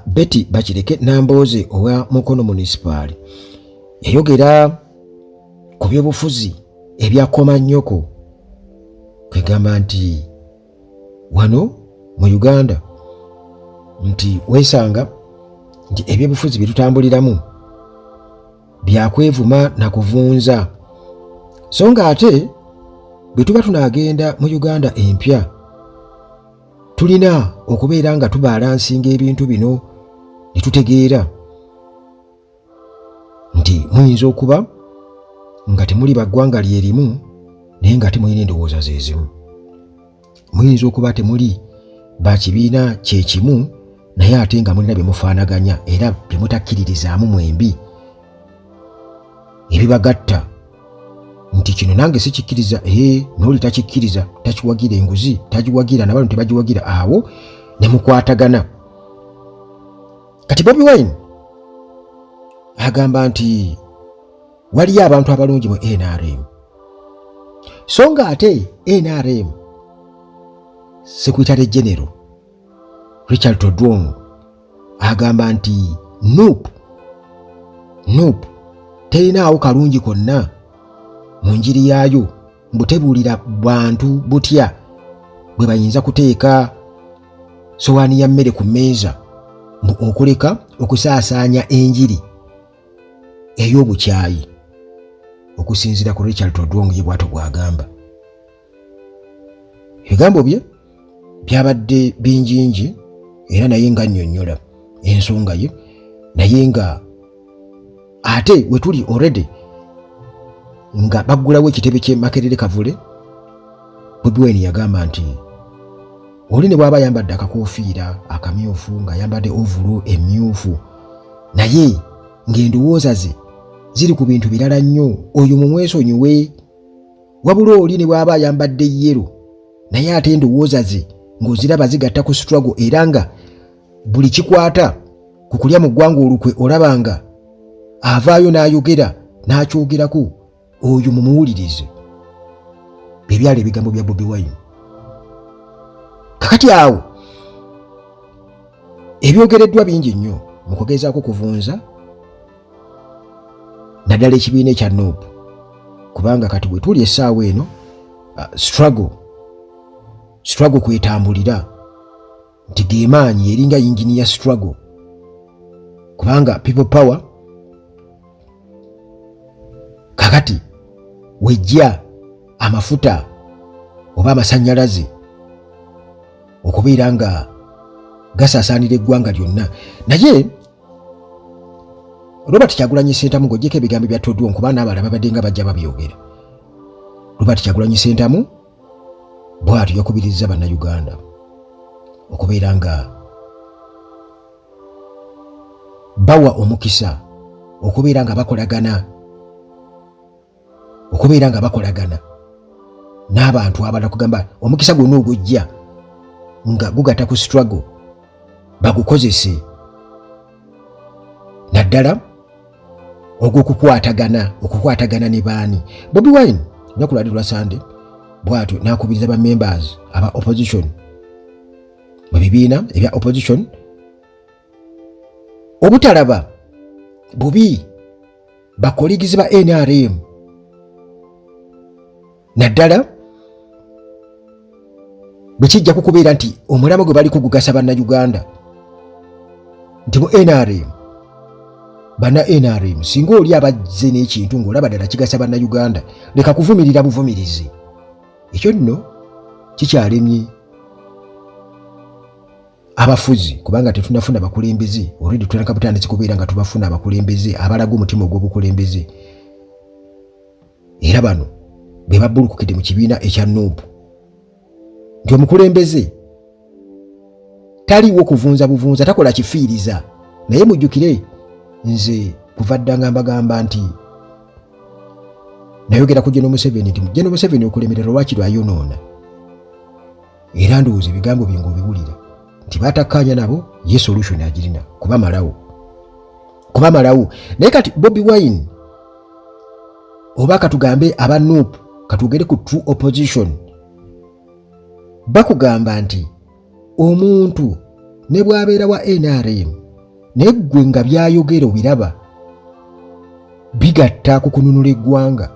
Betty Bakireke Nambooze owa Mukono Munisipaali yayogera ku byobufuzi ebya Komanyoko, kwegamba nti wano mu Uganda nti weesanga nti ebyobufuzi bye tutambuliramu byakwevuma na kuvunza, so nga ate bwe tuba tunaagenda mu Uganda empya tulina okubeera nga tubalansinga ebintu bino ne tutegeera nti muyinza okuba nga temuli ba ggwanga lye limu naye nga temulina endowooza ze zimu. Muyinza okuba temuli ba kibiina kye kimu naye ate nga mulina bye mufaanaganya era bye mutakkiririzaamu mwembi ebibagatta nti kino nange sikikkiriza, ee n'oli takikkiriza, takiwagira, enguzi tagiwagira, nabano tebagiwagira, awo ne mukwatagana. Kati Bobi Wine agamba nti waliyo abantu abalungi mu NRM, so nga ate NRM Secretary General Richard Todwong agamba nti NUP NUP terinaawo kalungi konna mu njiri yaayo, mbu tebuulira bantu butya bwe bayinza kuteeka sowaani ya mmere ku mmeeza, mbu okuleka okusaasaanya enjiri ey'obukyayi. Okusinziira ku Richard Todwong, ye bw'atyo bw'agamba. Ebigambo bye byabadde bingingi era naye nga nnyonnyola ensonga ye, naye nga ate wetuli already nga baggulawo ekitebe ky'e Makerere Kavule. Bobi Wine yagamba nti oli ne bw'aba ayambadde akakoofiira akamyufu, ng'ayambadde ovulo emmyufu, naye ng'endowooza ze ziri ku bintu birala nnyo, oyo mumwesonyiwe. Wabula oli ne bw'aba ayambadde yero, naye ate endowooza ze ng'oziraba zigatta ku struggle, era nga buli kikwata ku kulya mu ggwanga olukwe olaba nga avaayo n'ayogera n'akyogerako, oyo mumuwulirize. Bye byali ebigambo bya Bobi Wine. Kakati awo ebyogereddwa bingi nnyo mu kugezaako kuvunza naddala ekibiina ekya NUP, kubanga kati bwe tuli essaawa eno struggle kwetambulira nti gemaanyi eringa yingini ya struggle, kubanga people power kakati wejja amafuta oba amasannyalaze okubeera nga gasaasaanira eggwanga lyonna. Naye Robert Kyagulanyi Ssentamu, ng'oggyeko ebigambo bya Todwong kuba n'abalala babadde nga bajja babyogera, Robert Kyagulanyi Ssentamu bw'atyo yakubirizza Bannayuganda okubeera nga bawa omukisa okubeera nga bakolagana okubeera nga bakolagana n'abantu abalala, kugamba omukisa gwonna ogujja nga gugatta ku struggle bagukozese, naddala ogw'okukwatagana okukwatagana ne baani. Bobi Wine lunaku lwali lwa Sande bw'atyo n'akubiriza ba members aba opposition mu bibiina ebya opposition obutalaba bubi bakoligizi ba NRM, naddala bwe kijja kukubeera nti omulamwa gwe baliko gugasa Bannayuganda, nti mu NRM, banna NRM, singa oli abazze n'ekintu ng'olaba ddala kigasa Bannayuganda, leka kuvumirira buvumirizi. Ekyo nno kikyalemye abafuzi kubanga tetunafuna bakulembeze. Already tutandika butandisi kubeera nga tubafuna abakulembeze abalaga omutima ogw'obukulembeze, era bano be babbulukukidde mu kibiina ekya NUP, nti omukulembeze taliiwo kuvunza buvunza, takola kifiiriza. Naye mujjukire, nze kuva dda nga mbagamba nti nayogera ku General Museveni nti General Museveni okulemererwa lwaki lwayonoona, era ndowooza ebigambo bye ng'obiwulira nti batakkaanya nabo, ye solution agirina kubamalawo kubamalawo. Naye kati Bobi Wine oba katugambe aba NUP, katwogere ku true opposition, bakugamba nti omuntu ne bw'abeera wa NRM Naye ggwe nga by'ayogera obiraba bigatta ku kununula eggwanga,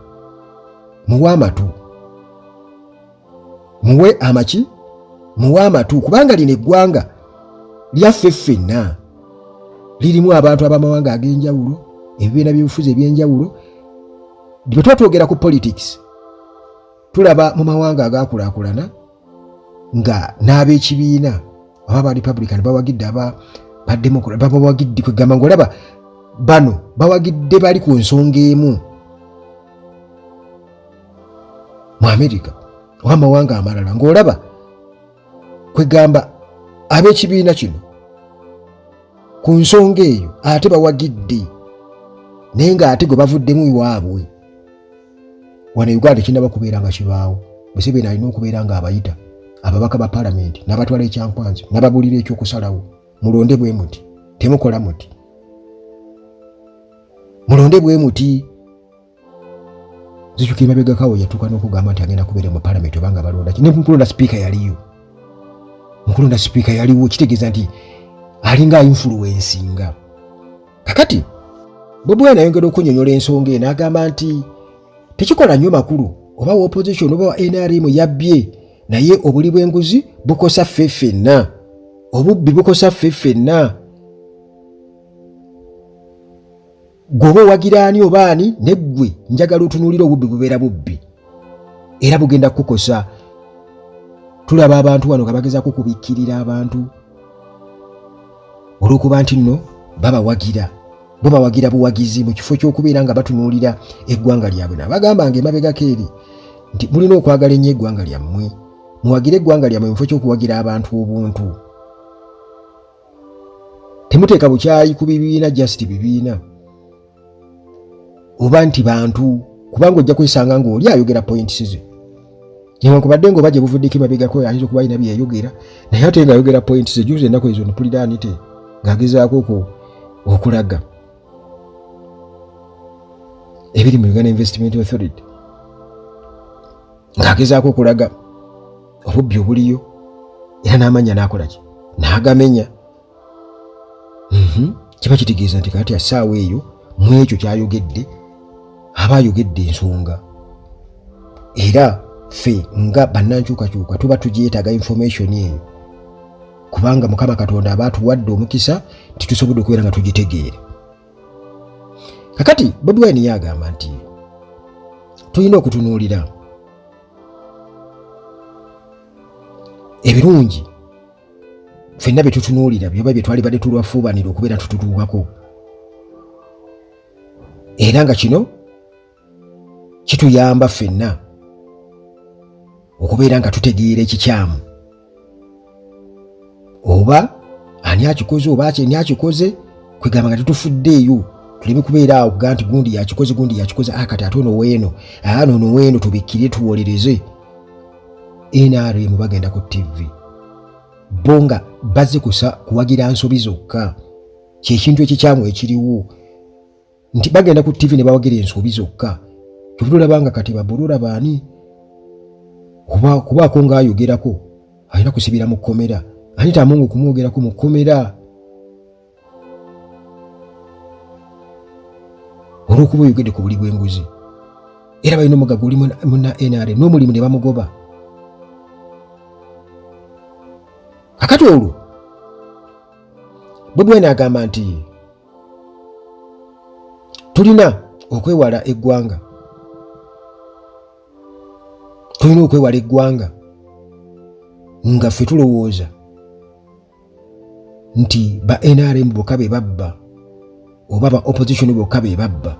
muwe amatu, muwe amaki, muwe amatu, kubanga lino eggwanga lyaffe ffenna, lirimu abantu ab'amawanga ag'enjawulo, ebibiina by'obufuzi eby'enjawulo. Bwe tuba twogera ku politics, tulaba mu mawanga agaakulaakulana nga n'ab'ekibiina oba ba Republican bawagidde aba ba Democrat babawagidde, kwegamba ng'olaba bano bawagidde bali ku nsonga emu mu America oba amawanga amalala, ng'olaba kwegamba ab'ekibiina kino ku nsonga eyo ate bawagidde, naye ng'ate gwe bavuddemu iwaabwe. Wano e Uganda tekinnaba kubeera nga kibaawo. Museveni alina okubeera ng'abayita ababaka ba palamenti n'abatwala ekyankwanzi n'ababuulira ekyokusalawo, mulonde bwe muti, temukola muti, mulonde bwe muti. Nzijukira emabegakawo yatuuka n'okugamba nti agenda kubeera mu palamenti obanga balonda ne mukulonda sipiika yaliyo, mukulonda sipiika yaliwo, kitegeeza nti alinga influencinga. Kakati Bobi Wine ayongera okunyonyola ensonga eno, agamba nti tekikola nnyo makulu oba wa opposition oba wa NRM yabbye, naye obuli bw'enguzi bukosa ffe ffenna, obubbi bukosa ffe ffenna. Gwe oba owagira ani oba ani, neggwe njagala otunuulire obubbi bubeera bubbi era bugenda kukukosa. Tulaba abantu wano nga bagezaako okubikkirira abantu olw'okuba nti nno babawagira, bo bawagira buwagizi mu kifo ky'okubeera nga batunuulira eggwanga lyabwe. Nabagamba nga emabegako eri nti mulina okwagala ennyo eggwanga lyammwe, muwagire eggwanga lyammwe mu kifo ky'okuwagira abantu obuntu. Temuteeka bukyayi ku bibiina just bibiina oba nti bantu, kubanga ojja kwesanga ng'oli ayogera points ze, newankubadde ng'oba gye buvuddeko emabegako ayinza okuba alina byeyayogera, naye ate ng'ayogera points ze. Juzi ennaku ezo mpulira anite ng'agezaako okulaga ebiri mu Uganda Investment Authority, ng'agezaako okulaga obubbi obuliyo, era n'amannya n'akola ki, n'agamenya. Kiba kitegeeza nti kati assaawa eyo mu ekyo kyayogedde aba ayogedde ensonga, era ffe nga bannankyukakyuka tuba tugyetaaga information eyo, kubanga Mukama Katonda aba atuwadde omukisa nti tusobodde okubeera nga tugitegeera. Kakati Bobi Wine ye agamba nti tulina okutunuulira ebirungi ffenna bye tutunuulira byoba bye twalibadde tulwafuubanira okubeera tututuukako, era nga kino kituyamba ffenna okubeera nga tutegeera ekikyamu oba ani akikoze oba ani akikoze, kwegamba nga tetufuddeeyo tuleme kubeera awo kugaa nti gundi yakikoze, gundi yakikoze, kati ate ono weeno, ano ono weeno, tubikkire tuwolereze. NRM bagenda ku TV bo nga bazze kusa kuwagira nsobi zokka, kyekintu ekikyamu ekiriwo nti bagenda ku TV ne bawagira ensobi zokka. Kyova olaba nga kati babulula baani kubaako ng'ayogerako alina kusibira mu kkomera, Anita Among okumwogerako mu kkomera olw'okuba oyogedde ku buli bw'enguzi, era balina omugaga oli muna NRM n'omulimu ne bamugoba. Kakati olwo Bobi Wine agamba nti tulina okwewala eggwanga, tulina okwewala eggwanga nga ffe tulowooza nti ba NRM bokka be babba oba ba opposition bokka be babba.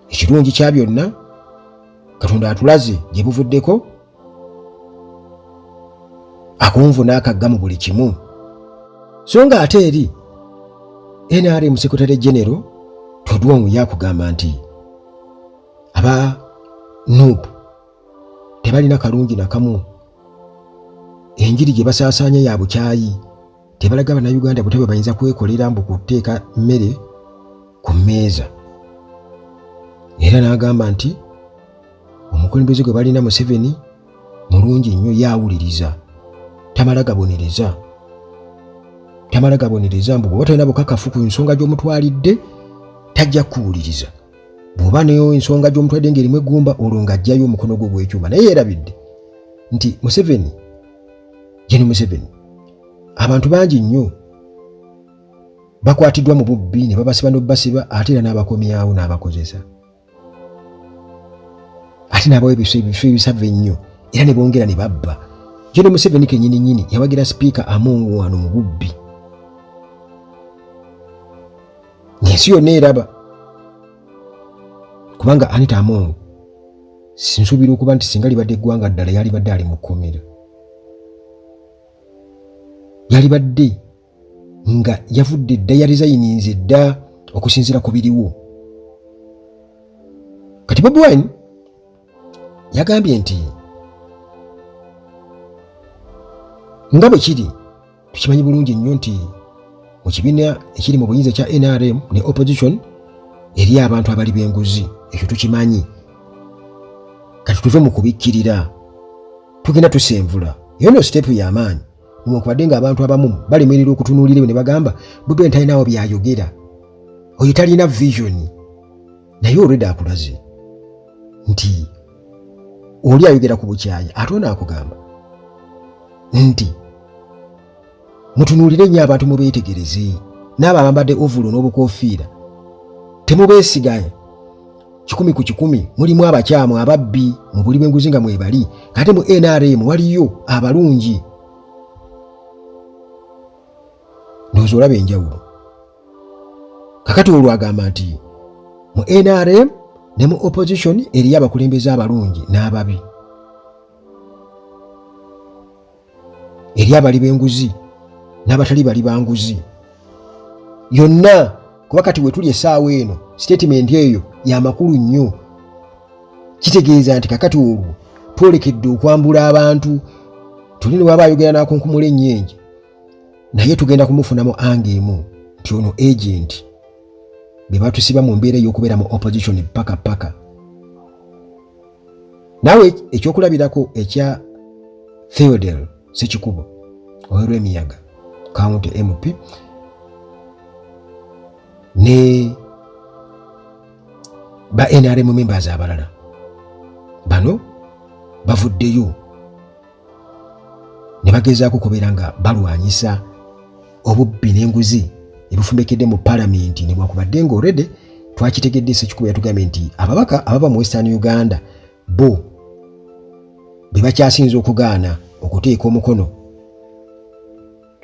Ekirungi kya byonna, Katonda atulaze gye buvuddeko akonvu n'akagga mu buli kimu. So nga ate eri NRM Secretary General Todwong yakugamba nti aba NUP tebalina kalungi nakamu, enjiri gye basaasaanya ya bukyayi, tebalaga Bannayuganda butya bwe bayinza kwekolera mbu kuteeka mmere ku mmeeza. Era n'agamba nti omukulembeze gwe balina Museveni mulungi nnyo, ye awuliriza, tamala gabonereza. Tamala gabonereza mbu bw'oba tolina bukakafu ku nsonga gy'omutwalidde tajja kukuwuliriza. Bw'oba neyo ensonga gy'omutwalidde ng'erimu eggumba olwo ng'aggyayo omukono gwe ogw'ekyuma. Naye yeerabidde nti Museveni, Gen Museveni, abantu bangi nnyo bakwatiddwa mu bubbi ne babasiba n'obubasiba ate era n'abakomyawo n'abakozesa ate n'abawa ebifo ebisava ennyo era ne bongera ne babba. Gen Museveni kennyini nnyini yawagira sipiika Among wano mu bubbi ng'ensi yonna eraba, kubanga Anita Among nsuubira okuba nti singa libadde eggwanga ddala yalibadde ali mu kkomera, yalibadde nga yavudde dda, yarizayininze dda okusinziira ku biriwo. Kati Bobi Wine yagambye nti nga bwe kiri tukimanyi bulungi nnyo nti mu kibiina ekiri mu buyinza ekya NRM ne opposition eri abantu abali b'enguzi, ekyo tukimanyi. Kati tuve mu kubikkirira, tugenda tusenvula. Eyo no siteepu y'amaanyi newankubadde ng'abantu abamu balemererwa okutunuulira ebyo ne bagamba Bobi Wine talinawo by'ayogera, oyo talina vision, naye olwedda akulaze nti oli ayogera ku bukyayi ate ono akugamba nti mutunuulire nnyo abantu mubeetegereze, n'abo abambadde ovulo n'obukofiira temubeesiga 100 ku 100, mulimu abakyamu ababbi mu buli bw'enguzi nga mwebali, ate mu NRM waliyo abalungi. Ndowooza olaba enjawulo. Kakati olwo agamba nti mu NRM ne mu opposition eriyo abakulembeze abalungi n'ababi, eri abali b'enguzi n'abatali bali banguzi yonna. Kuba kati wetuli essaawa eno sitatimenti eyo yamakulu nnyo, kitegeeza nti kakati olwo twolekedde okwambula abantu. Tuli ne waba ayogera n'akunkumula ennyenje, naye tugenda kumufunamu anga emu nti ono agent be batusiba mu mbeera ey'okubeera mu opposition paka paka. Naawe ekyokulabirako ekya Theodore Ssekikubo ow'Erwemiyaga County MP ne ba NRM members abalala bano bavuddeyo ne bagezaako okubeera nga balwanyisa obubbi n'enguzi ebufumbekedde mu palamenti, newankubadde nga already twakitegedde Ssekikubo yatugambye nti ababaka abava mu Western Uganda bo be bakyasinze okugaana okuteeka omukono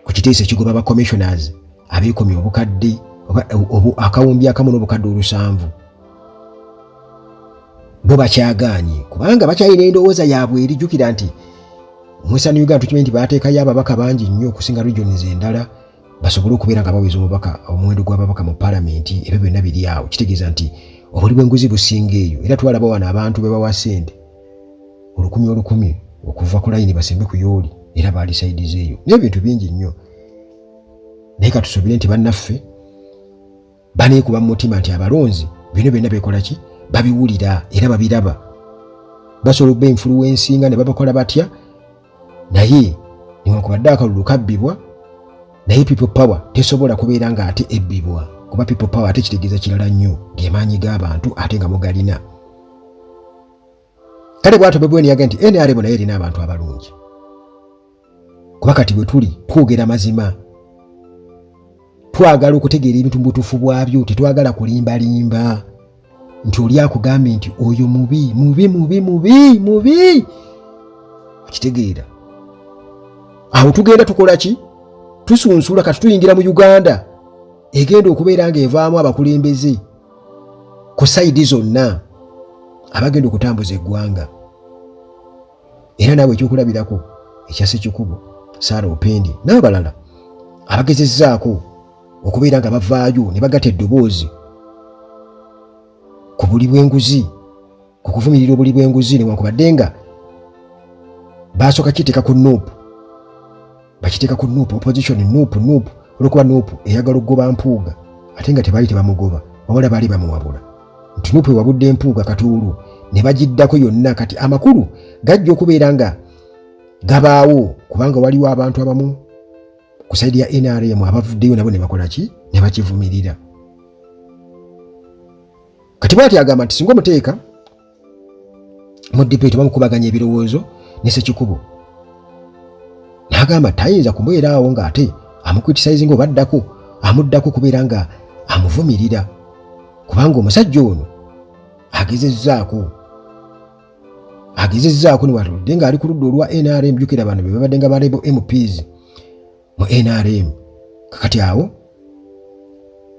ku kiteeso ekigoba ba commissioners abeekomya obukadde oba akawumbi akamu n'obukadde olusanvu. Bo bakyagaanye kubanga bakyalina endowooza yaabwe erijjukira nti mu Western Uganda tukimanyi nti baateekayo ababaka bangi nnyo okusinga regions endala basobole okubeera nga baweza omubaka omuwendo gw'ababaka mu palamenti. Ebyo byonna biri awo, kitegeeza nti obuli bw'enguzi businga eyo. Era twalaba wano abantu be bawa ssente olukumi olukumi okuva ku layini basembe ku yooli, era baali saidi zeeyo n'ebintu bingi nnyo. Naye katusuubire nti bannaffe baneekuba mu mutima nti abalonzi bino byonna bekola ki, babiwulira era babiraba, basobola okuba influensinga ne babakola batya. Naye newankubadde akalulu kabbibwa, naye people power tesobola kubeera nga ate ebbibwa, kuba people power ate kitegeeza kirala nnyo, gemaanyi g'abantu ate nga mugalina. Kale bwatyo Bobi Wine yagambye nti NRM naye erina abantu abalungi, kuba kati bwe tuli twogera mazima, twagala okutegeera ebintu mu butuufu bwabyo, tetwagala kulimbalimba nti oli akugambye nti oyo mubi mubi mubi mubi mubi, okitegeera. Awo tugenda tukola ki? Tusunsula. Kati tuyingira mu Uganda egenda okubeera ng'evaamu abakulembeze ku sayidi zonna abagenda okutambuza eggwanga. Era naawe ekyokulabirako ekya Ssekikubo, Sarah Opendi n'abalala abagezezzaako okubeera nga bavaayo ne bagatta eddoboozi ku buli bw'enguzi, ku kuvumirira obuli bw'enguzi, newankubadde nga baasooka kiteeka ku NUP, bakiteeka ku NUP, opposition NUP, NUP, olwokuba NUP eyagala okugoba Mpuuga, ate nga tebaali tebamugoba, wabula baali bamuwabula nti NUP ewabudde Mpuuga katuulu ne bagiddako yonna. Kati amakulu gajja okubeera nga gabaawo kubanga waliwo abantu abamu ku sayidi ya NRM abavuddeyo nabo ne bakola ki ne bakivumirira. Kati bwati agamba nti singa omuteeka mu debate bamukubaganya ebirowoozo ne Ssekikubo, n'agamba tayinza kumubeera awo ng'ate amucriticizinga oba addako amuddako kubeera nga amuvumirira, kubanga omusajja ono agezezzaako agezezzaako newatuludde ng'ali ku ludda olwa NRM. Jjukira bano be babadde nga ba rebel MPs mu NRM. Kakati awo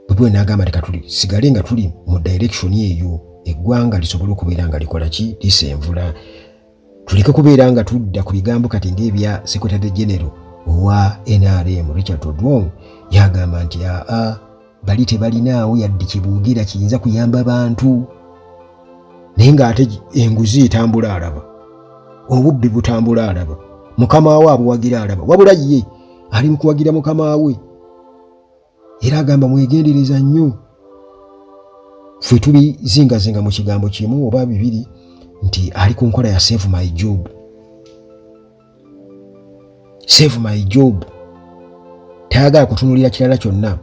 Bobi Wine n'agamba nti katuli sigale nga tuli mu direction eyo, eggwanga lisobole okubeera nga likola ki, lisenvula, tuleke kubeera nga tudda ku bigambo kati ng'ebya Secretary General owa NRM Richard Todwong. Yagamba nti aa bali tebalinaawo yadde kyebuugira kiyinza kuyamba bantu, naye ng'ate enguzi etambula alaba, obubbi butambula alaba, mukama we abuwagira alaba, wabula ye ali mu kuwagira mukama we. Era agamba mwegendereza nnyo, ffe tubizingazinga mu kigambo kimu oba bibiri nti ali ku nkola ya save my job, save my job, tayagala kutunulira kirala kyonna.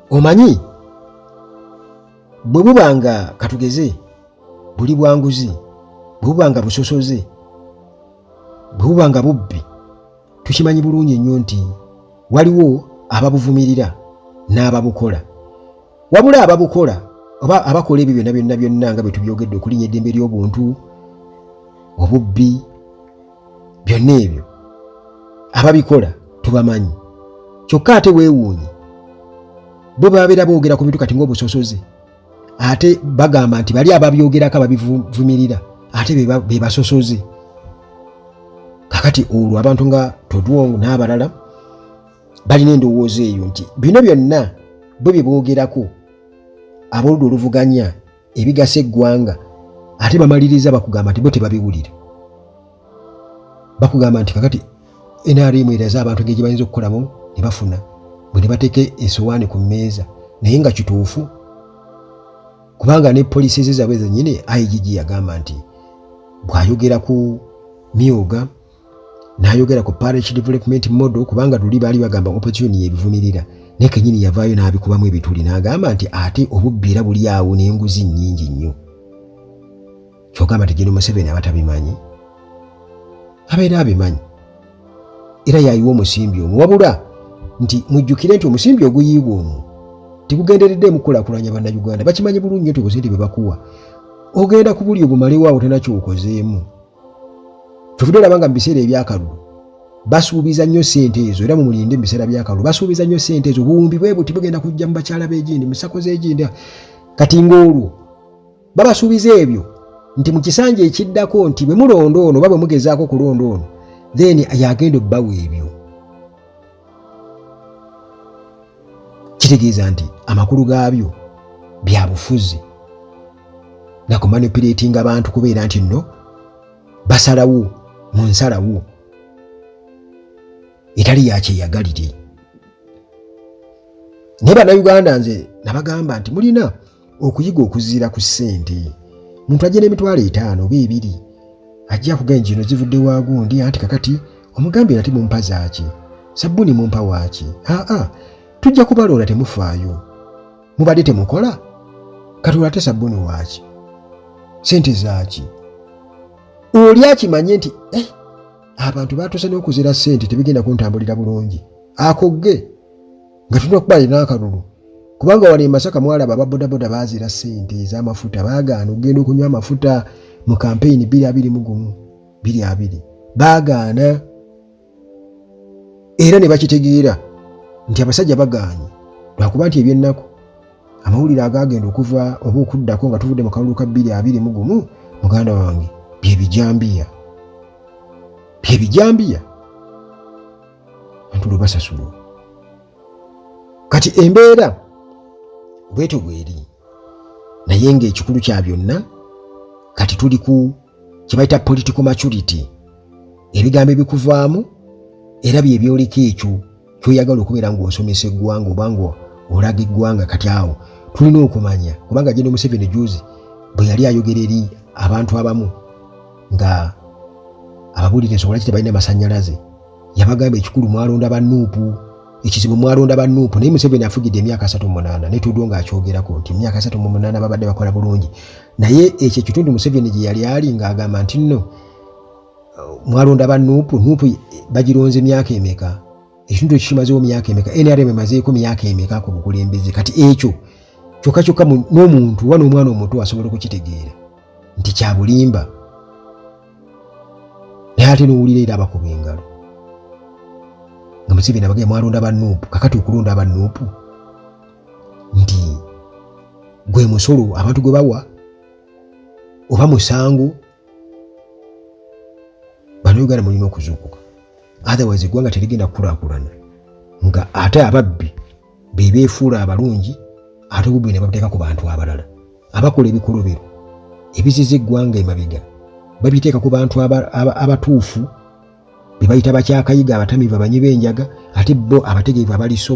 Omanyi bwe buba nga katugeze buli bwanguzi, bwe buba nga busosoze, bwe buba nga bubbi, tukimanyi bulungi nnyo nti waliwo ababuvumirira n'ababukola. Wabula ababukola oba abakola ebyo byonna byonna byonna nga bwe tubyogedde, okulinya eddembe ly'obuntu, obubbi, byonna ebyo ababikola tubamanyi. Kyokka ate weewuunye bo babeera boogera ku bintu kati ng'obusosoze, ate bagamba nti bali ababyogerako ababivumirira ate be basosoze. Kakati olwo abantu nga Todwong n'abalala balina endowooza eyo nti bino byonna bwe bye boogerako ab'oludda oluvuganya ebigasa eggwanga, ate bamaliriza bakugamba nti bo tebabiwulira. Bakugamba nti kakati NRM eraze abantu engeri gye bayinza okukolamu ne bafuna bwe ne bateeka esowaani ku mmeeza, naye nga kituufu, kubanga ne poliisi ze zaabwe zennyini IGG yagamba nti bw'ayogera ku myoga n'ayogera ku parish development model, kubanga luli baali bagamba opposition yebivumirira, naye kenyini yavaayo n'abikubamu ebituli n'agamba nti ate obubbi era buli awo n'enguzi nnyingi nnyo. Kyogamba nti General Museveni aba tabimanyi? Abeera abimanyi, era yayiwa omusimbi omwo. Wabula nti mujjukire nti omusimbi oguyiibwa omwo tegugendereddeemu kukulaakulanya Bannayuganda. Bakimanyi bulungi nnyo nti obusente bwe bakuwa ogenda kubuli obumalewo awo tolina kyokozeemu. Kyovudde olaba nga mu biseera ebyakalulu basuubiza nnyo ssente ezo, era mumulinde mu biseera byakalulu basuubiza nnyo ssente ezo, obuwumbi bwe buti bugenda kujja mu bakyala b'egindi, mu sako z'egindi. Kati ng'olwo babasuubiza ebyo nti mu kisanja ekiddako nti bwe mulonda ono oba bwe mugezaako okulonda ono, then yagenda obbawa ebyo. Kitegeeza nti amakulu gaabyo bya bufuzi nakumanipulatinga abantu kubeera nti nno basalawo mu nsalawo etali yakyeyagalire. Naye Bannayuganda nze nabagamba nti mulina okuyiga okuziira ku ssente. Muntu ajja n'emitwalo 5 oba 2, ajja akugamba gino zivudde wa gundi, anti kakati omugambye nati mumpa zaaki, sabbuuni mumpa waaki? Aa, tujja kubalonda, temufaayo, mubadde temukola, kati olwo ate sabbuuni waaki, ssente zaaki? Oli akimanye nti abantu batuuse n'okuzira ssente, tebigenda kuntambulira bulungi, akogge nga tulina okuba alina akalulu. Kubanga wano e Masaka mwalaba ababodaboda baazira ssente ez'amafuta, baagaana okugenda okunywa amafuta mu kampeyini 2021, 2020 baagaana, era ne bakitegeera nti abasajja bagaanye lwakuba nti ebyennaku amawulire agaagenda okuva oba okuddako nga tuvudde mu kalulu ka 2021, muganda wange, bye bijambiya, bye bijambiya, antulo basasulwa. Kati embeera bwetyo bweri, naye ng'ekikulu kya byonna kati tuli ku kye bayita political maturity. Ebigambo ebikuvaamu era bye byoleka ekyo kyoyagala okubeera ng'osomesa eggwanga oba ng'olaga eggwanga. Kati awo tulina okumanya, kubanga General Museveni juzi bwe yali ayogera eri abantu abamu nga ababuulira ensonga lwaki tebalina masannyalaze, yabagamba ekikulu mwalonda ba NUP. Ekizibu mwalonda ba NUP, naye Museveni afugidde emyaka 38, ne Tudo ng'akyogerako nti emyaka 38 babadde bakola bulungi. Naye ekyo ekitundu Museveni gye yali ali ng'agamba nti nno mwalonda ba NUP, NUP bagironze myaka emeka? Ekintu ekyo kimazeewo myaka emeka? NRM emazeeko myaka emeka ku bukulembeze? Kati ekyo kyokka kyokka n'omuntu oba n'omwana omuto asobola okukitegeera nti kya bulimba, naye ate n'owulira era abakuba engalo nga Museveni abagaye mwalonda ba NUP. Kakati okulonda aba NUP nti gwe musolo abantu gwe bawa oba musango? Bannayuganda mulina okuzuukuka, otherwise eggwanga terigenda kukulaakulana nga ate ababbi be beefuula abalungi, ate obubbi ne babuteeka ku bantu abalala. Abakola ebikolobero ebiziza eggwanga emabega babiteeka ku bantu abatuufu be bayita bakyakayiga, abatamiivu, abanywi b'enjaga, ate bo abategeevu abaliso.